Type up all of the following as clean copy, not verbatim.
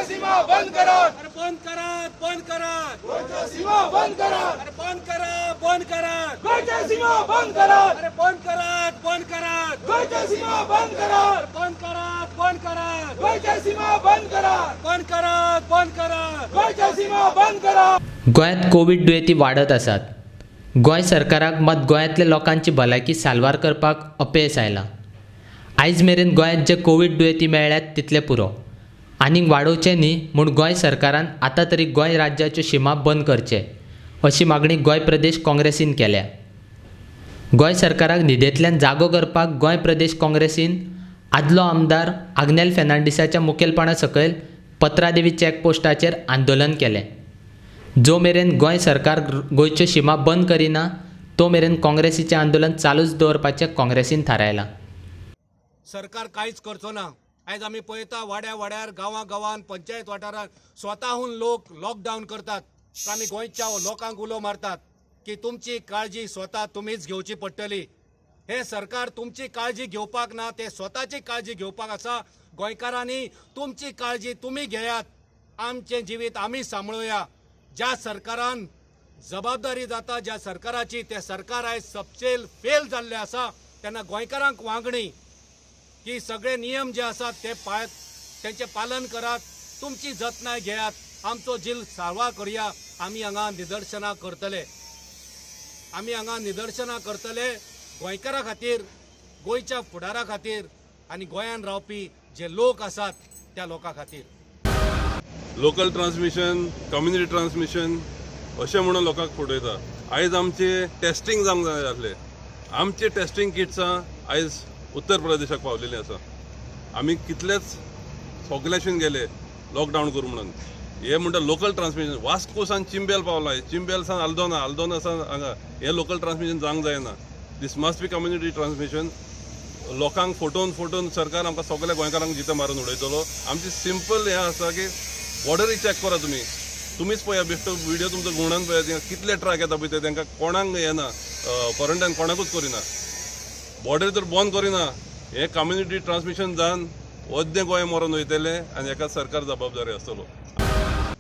गोंयच्या सीमा बंद करात. अरे बंद करात, बंद करात. गोंयच्या सीमा बंद करात. अरे बंद करा, बंद करात. गोंयच्या सीमा बंद करात. अरे बंद करात, बंद करात. गोंयच्या सीमा बंद करात. बंद करात, बंद करात. गोंयच्या सीमा बंद करात. बंद करात, बंद करात. गोंयच्या सीमा बंद करात. गोंयांत कोवीड दुयेंती वाडत आसात. गोंय सरकाराक मात गोंयांतल्या लोकांची भलायकी साल्वार करपाक अपेस आयलां. आयज मेरेन गोंयांत जे कोवीड दुयेंती मेळ्ळ्यात तितले पुरो, आनीक वाडोवचे न्ही म्हूण गोंय सरकारान आतां तरी गोंय राज्याच्यो शिमा बंद करचे अशी मागणी गोंय प्रदेश काँग्रेसीन केल्या. गोंय सरकाराक न्हिदेंतल्यान जागो करपाक गोंय प्रदेश काँग्रेसीन आदलो आमदार आग्नेल फेर्नांडीसाच्या मुखेलपणा सकयल पत्रादेवी चॅकपोस्टाचेर आंदोलन केलें. जो मेरेन गोंय सरकार गोंयच्यो शिमा बंद करिना तो मेरेन काँग्रेसीचें आंदोलन चालूच दवरपाचें काँग्रेसीन थारायलां. सरकार कांयच करचो ना. आयज आमी पळयता वाड्या वाड्यार, गांवां गांवान, पंचायत वाठारांत स्वताहून लोक लॉकडावन करतात. आमी गोंयच्या लोकांक उलो मारतात की तुमची काळजी स्वता तुमीच घेवची पडटली. हें सरकार तुमची काळजी घेवपाक ना, ते स्वताची काळजी घेवपाक आसा. गोंयकारांनी तुमची काळजी तुमी घेयात, आमचें जिवीत आमी सांबाळुया. ज्या सरकारान जबाबदारी जाता ज्या सरकाराची, तें सरकार आयज सपशेल फेल जाल्लें आसा. तेन्ना गोंयकारांक वागणी की सगळे नियम जे आसात ते पाळत, तेंचें पालन करात, तुमची जतनाय घेयात, आमचो जील सारवा करुया. आमी हांगा निदर्शनां करतले, आमी हांगा निदर्शनां करतले गोंयकारां खातीर, गोंयच्या फुडारा खातीर आनी गोंयान रावपी जे लोक आसात त्या लोकां खातीर. लोकल ट्रान्समिशन, कम्युनिटी ट्रान्समिशन अशें म्हणून लोकांक फटयता. आयज आमचे टेस्टिंग जावंक जाय आसलें. आमचे टेस्टिंग किट्सां आयज उत्तर प्रदेशाक पावलेलीं आसा. आमी कितलेच सगल्याशीन गेले लॉकडावन करूं म्हणून. हे म्हणटा लोकल ट्रान्समिशन वास्को सावन चिंबेल पावला, चिंबेल सावन आल्दोना, आल्दोना सावन हांगा. हें लोकल ट्रान्समिशन जावंक जायना. This must be community transmission. लोकांक फटोवन फटोवन सरकार आमकां सगल्या गोंयकारांक जिते मारून उडयतलो. आमची सिंपल हें आसा की बॉर्डरी चॅक करा तुमी, तुमीच पळया, बेश्टो व्हिडियो तुमचो घुंवडावन पळया. थिंगा कितले ट्रक येता पळय ते, तांकां कोणाक येना, क्वॉरंटायन कोणाकूच करिना, बॉर्डर तर बंद करिना. हें कम्युनिटी ट्रान्समिशन जावन अद्दें गोंय मरोन वयतलें आनी हेका सरकार जबाबदारी आसतलो.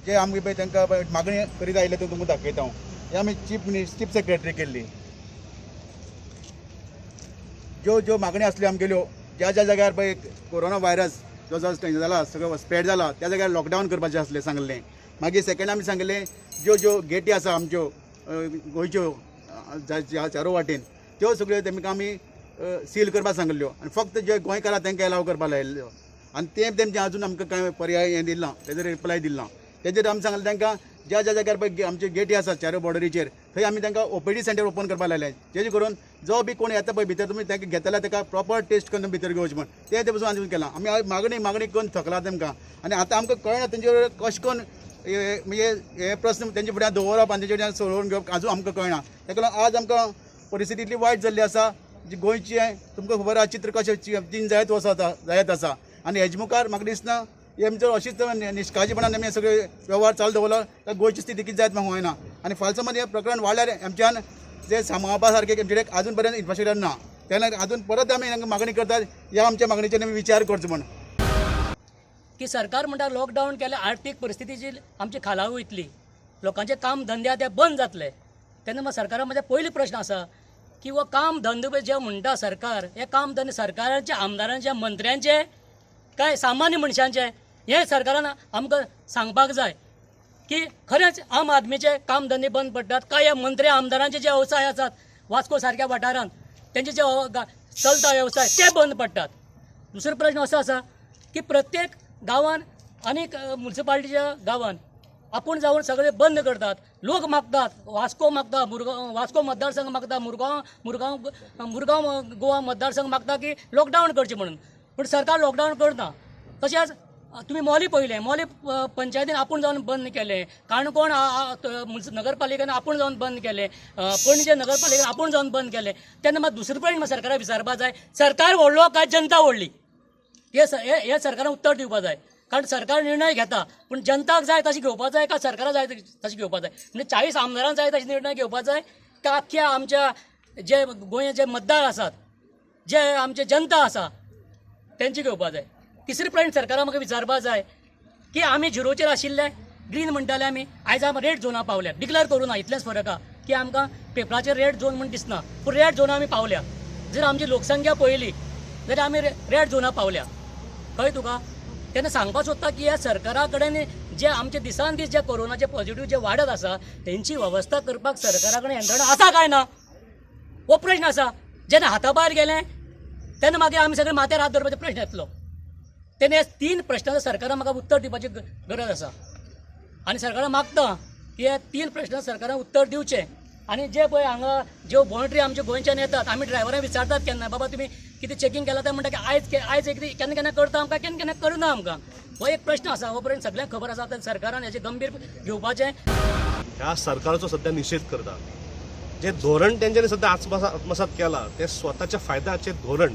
जे आमगे पळय तांकां पळय मागणी करीत आयिल्ले ते तुमकां दाखयता हांव. हे आमी चीफ मिनिस्टर, चीफ सेक्रेटरी केल्ली ज्यो ज्यो मागणी आसल्यो आमगेल्यो, ज्या ज्या जाग्यार पळय कोरोना व्हायरस जो जो जाला, सगळो स्प्रेड जाला, त्या जाग्यार लॉकडावन करपाचें आसलें सांगलें. मागीर सेकंड आमी सांगलें, ज्यो ज्यो गेटी आसा आमच्यो गोंयच्यो चारो वाटेन, त्यो सगळ्यो तेमकां आमी सील करपाक सांगल्ल्यो आनी फक्त जे गोंयकार आहा तांकां एलाव करपाक लायिल्ल्यो. आनी तें तेमचें अजून आमकां कांय पर्याय हें दिलां, तेजेर रिप्लाय दिला. तेजेर आमी सांगलें तांकां, ज्या ज्या जाग्यार पळय आमच्यो गेटी आसात चारो बॉर्डरीचेर, थंय आमी तांकां ओपीडी सेंटर ओपन करपाक लायलें, जेणे करून जो बी कोण येता पळय भितर, तुमी तांकां घेतल्यार ताका प्रॉपर टेस्ट करून भितर घेवचें म्हण. तें ते पसून आजून केलां. आमी मागणी मागणी करून थकला तेमकां आनी आतां आमकां कळना तेंचे कशें करून म्हणजे हे प्रस्न तेंचे फुड्यान दवरप आनी तेंचे फुड्यान सोडोवन घेवप आजून आमकां कळना. ताका लागून आज आमकां परिस्थिती इतली वायट जाल्ली आसा जी गोंयची, तुमकां खबर आसा चित्र कशें चेंज जायत वचत जायत आसा. आनी हेजे मुखार म्हाका दिसना हे जर अशीच निश्काळजीपणान आमी सगळे वेव्हार चालू दवरलो तर गोंयची स्थिती कितें जायत म्हाका कळना. आनी फाल्यां समज हें प्रकरण वाडल्यार आमच्यान जे सांबाळपा सारकें आमचे कडेन अजून पर्यंत इन्फ्रास्ट्रक्चर ना. तेन्ना अजून परत आमी तांकां मागणी करतात, ह्या आमच्या मागणीचेर आमी विचार करचो म्हण. की सरकार म्हणटा लॉकडावन केल्यार आर्थीक परिस्थिती जी आमची खाला वयतली, लोकांचे काम धंदे आहा ते बंद जातले. तेन्ना म्हाका सरकारा म्हजे पयलो प्रश्न आसा की हो काम धंदे पळय जे म्हणटा सरकार, हे काम धंदे सरकाराचे, आमदारांचे, मंत्र्यांचे काय सामान्य मनशांचे, हें सरकारान आमकां सांगपाक जाय की खरेंच आम आदमीचे काम धंदे बंद पडटात काय हे मंत्री आमदारांचे जे वेवसाय आसात वास्को सारक्या वाठारांत तेंचे जे चलता वेवसाय ते बंद पडटात. दुसरो प्रश्न असो आसा की प्रत्येक गांवान आनीक मुन्सिपाल्टीच्या गांवान आपूण जावन सगळे बंद करतात. लोक मागतात, वास्को मागता, मुरगांव वास्को मतदारसंघ मागता, मुरगांव मुरगांव मुरगांव गोवा मतदारसंघ मागता की लॉकडावन करचें म्हणून, पूण सरकार लॉकडावन करना. तशेंच तुमी मोली पळयलें, मोली पंचायतीन आपूण जावन बंद केलें, काणकोण नगरपालिकेन आपूण जावन बंद केलें, पणजे नगरपालिकेन आपूण जावन बंद केलें. तेन्ना मात दुसरे पॉयंट सरकाराक विचारपाक जाय, सरकार व्हडलो काय जनता व्हडली, हे सरकारान उत्तर दिवपाक जाय. कारण सरकार निर्णय घेता पूण जनताक जाय तशें घेवपाक जाय काय सरकाराक जाय तशें घेवपाक जाय. म्हणजे 40 आमदारांक जाय तशें निर्णय घेवपाक जाय काय अख्ख्या आमच्या जे गोंयचे जे मतदार आसात, जे आमचे जनता आसा तेंचे घेवपाक जाय. तिसरी पॉयंट सरकारान म्हाका विचारपाक जाय की आमी झिरोचेर आशिल्ले, ग्रीन म्हणटाले आमी, आयज आमी रेड झोना पावल्या. डिक्लेअर करूं ना इतलेंच फरक आहा की आमकां पेपराचेर रेड झोन म्हूण दिसना, पूण रेड झोना आमी पावल्या. जर आमची लोकसंख्या पळयली जाल्यार आमी रेड झोना पावल्या. कळ्ळें तुका? तेन्ना सांगपाक सोदता की ह्या सरकारा कडेन जे आमचे दिसान दीस जे कोरोनाचे पॉझिटिव्ह जे वाडत आसा, तेंची वेवस्था करपाक सरकारा कडेन यंत्रणा आसा काय ना, हो प्रश्न आसा. जेन्ना हाता भायर गेलें तेन्ना मागीर आमी सगळे माथ्यार हात दवरपाचो प्रश्न येतलो. तेन्ना ह्या तीन प्रश्नांचो सरकारान म्हाका उत्तर दिवपाची गरज आसा आनी सरकारान मागता की ह्या तीन प्रश्नांक सरकारान उत्तर दिवचें. आनी जे पळय हांगा ज्यो बाउंड्री आमच्या गोंयच्यान येतात, आमी ड्रायव्हरांक विचारतात केन्ना, बाबा तुमी कितें चॅकींग केलां? ते म्हणटा की आयज आयज एक केन्ना केन्ना करता आमकां, केन्ना केन्ना करना आमकां. हो एक प्रश्न आसा, हो प्रश्न सगळ्यांक खबर आसा. तर सरकारान हेजें गंभीर घेवपाचें. ह्या सरकाराचो सध्या निशेध करता. जे धोरण तेंच्यांनी सध्या आत्मसात केलां तें स्वताच्या फायद्याचें धोरण,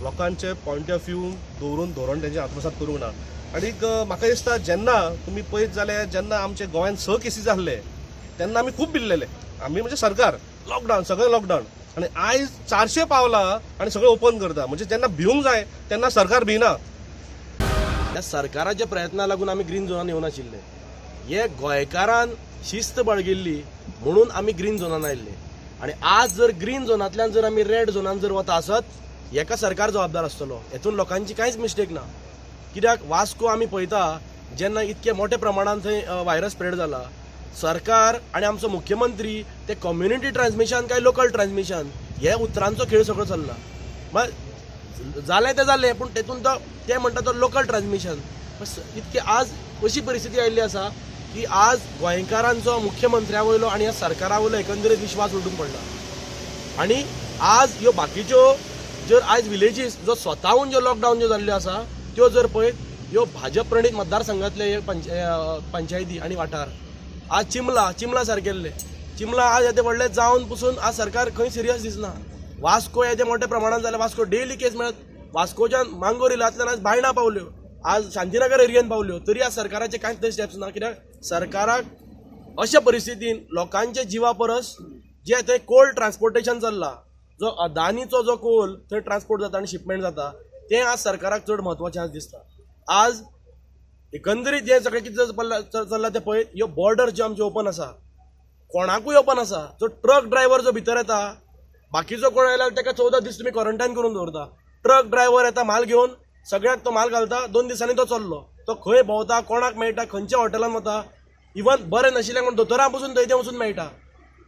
लोकांचे पॉयंट ऑफ व्यू दवरून धोरण तेंचें आत्मसात करूंक ना. आनीक म्हाका दिसता जेन्ना तुमी पळयत जाल्यार जेन्ना आमच्या गोंयांत 6 केसी जाल्ले तेन्ना आमी खूब भिल्लेले, आमी म्हणजे सरकार, लॉकडावन, सगळें लॉकडावन. आनी आयज 400 पावला आनी सगळें ओपन करता. म्हणजे जेन्ना भिवंक जाय तेन्ना सरकार भिना. ह्या सरकाराच्या प्रयत्नाक लागून आमी ग्रीन झोनान येवनाशिल्ले. हे गोंयकारान शिस्त बाळगिल्ली म्हणून आमी ग्रीन झोनान आयिल्ले. आनी आज जर ग्रीन झोनांतल्यान जर आमी रेड झोनान जर वता आसत, हेका सरकार जबाबदार आसतलो. हेतून लोकांची कांयच मिस्टेक ना. कित्याक वास्को आमी पळयता जेन्ना इतके मोठ्या प्रमाणान थंय व्हायरस स्प्रेड जाला, सरकार आनी आमचो मुख्यमंत्री ते कम्युनिटी ट्रान्समिशन काय लोकल ट्रान्समिशन हे उतरांचो खेळ सगळो चल्ला. मागीर जालें तें जालें, पूण तेतून तो ते म्हणटा तो लोकल ट्रान्समिशन. इतके आज अशी परिस्थिती आयिल्ली आसा की आज गोंयकारांचो मुख्यमंत्र्या वयलो आनी ह्या सरकारा वयलो एकंदरीत विश्वास उठून पडला. आनी आज ह्यो बाकीच्यो जर आयज विलेजीस जो स्वताहून ज्यो लॉकडावन ज्यो जाल्ल्यो आसा त्यो जर पळयत, ह्यो भाजप प्रणीत मतदारसंघातले हे पंचायती आनी वाठार आज चिमला, चिमला सारकेल्ले चिमला आज येदे व्हडले जावन पसून आज सरकार खंय सिरियस दिसना. वास्को येदे मोठ्या प्रमाणात जालें, वास्को डेली केस मेळत, वास्कोच्यान मांगोर हिलांतल्यान आज बायणा पावल्यो, आज शांतीनगर एरियेन पावल्यो, तरी आज सरकाराचे कांयच थंय स्टेप्स ना. कित्याक सरकाराक अशा परिस्थितीन लोकांच्या जिवा परस जे थंय कोल ट्रान्सपोर्टेशन चल्लां, जो अदानीचो जो कोल थंय ट्रान्सपोर्ट जाता आनी शिपमेंट जाता, तें आज सरकाराक चड म्हत्वाचें आज दिसता. आज एकंदरीत जें सगळें कितें चल्लां तें पळयत, ह्यो बॉर्डर ज्यो आमच्यो ओपन आसा, कोणाकूय ओपन आसा. जो ट्रक ड्रायव्हर जो भितर येता, बाकीचो कोण आयल्यार ताका 14 दीस तुमी क्वॉरंटायन करून दवरता. ट्रक ड्रायव्हर येता म्हाल घेवन, सगळ्याक तो म्हाल घालता, 2 दिसांनी तो चल्लो. तो खंय भोंवता, कोणाक मेळटा, खंयच्या हॉटेलान वता, इवन बरें नाशिल्ल्याक म्हण दोतोरां पसून थंय ते वचून मेळटा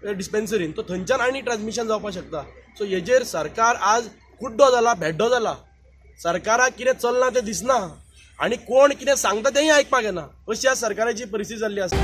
डिस्पेन्सरीन, तो थंयच्यान आनी ट्रान्समिशन जावपाक शकता. सो हेजेर सरकार आज कुड्डो जाला, भेड्डो जाला. सरकाराक कितें चल्लां तें दिसना आनी कोण कितें सांगता तेंय आयकपाक येना. अशी आज सरकाराची परिस्थिती जाल्ली आसा.